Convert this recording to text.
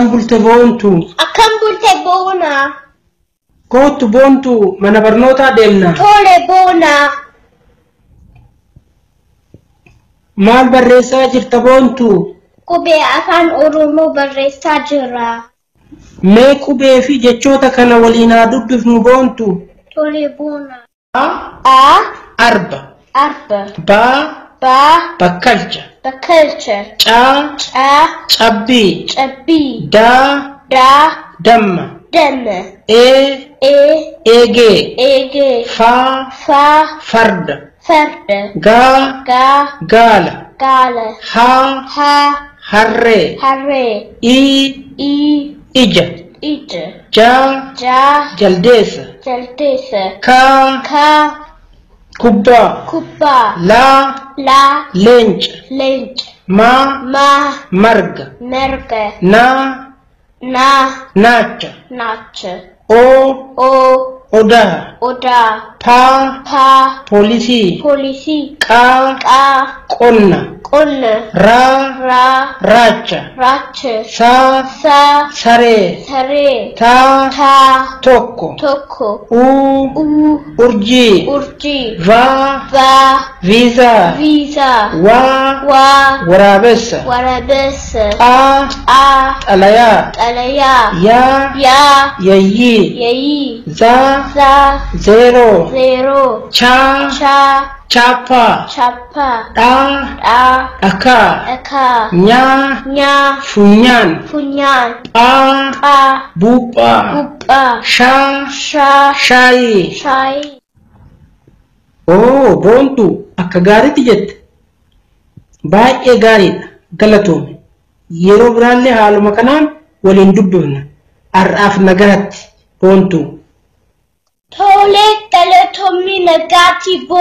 Akkam bulte Boontuu? Akkam bulte Boonaa? Koottu Boontuu, mana barnootaa deemna. Tole Boonaa. Maal barreessaa jirta Boontuu? Qubee Afaan Oromoo barreessaa jira. Mee qubee fi jechoota kana waliin haa dubbifnu Boontuu. Tole Boonaa. A. A. Arba. Arba. B. Ba. Bakkalcha. Bakkalcha. C. Ca. Cabbii. Cabbii. D. Da. Damma. Damma. E. E. Eegee. Eegee. F. Fa. Farda. Farda. G. Ga. Gaala. Gaala. H. Ha. Harree. Harree. I. I. Ija. Ija. J. Ja. Jaldeessa. Jaldeessa. K. Ka. Kubbaa. Kubbaa. L. La. Leenca. Leenca. M. Ma. Marga. Marga. N. Na. Naacha. Naacha. O. O. Odaa. Odaa. P. Pa. Poolisii. Poolisii. Q. Qa. Qonna. Qonna. R. Ra. Raacha. Raacha. S. Sa. Saree. Saree. T. Ta. Tokko. Tokko. U. U. Urjii. Urjii. V. Va. Viizaa. Viizaa. W. Wa. Waraabessa. Waraabessa. X. A. Xalayaa. Xalayaa. Y. Ya. Yayyii. Yayyii. Z. Za. Zeeroo. Zeeroo. Ch. Cha. Chaappaa. Chaappaa. Dh. Dha. Dhakaa. Dhakaa. Ny. Nya. Funyaan. Funyaan. Ph. Pha. Buuphaa. Buuphaa. Sh. Sha. Shaayii. Shaayii. Oo, Boontuu, akka gaariitti jette. Baay'ee gaariidha. Galatoomi. Yeroo biraallee haaluma kanaan waliin dubbifna. Har'aaf nagaatti Boontuu. Tole, galatoomi, nagaatti Boontuu.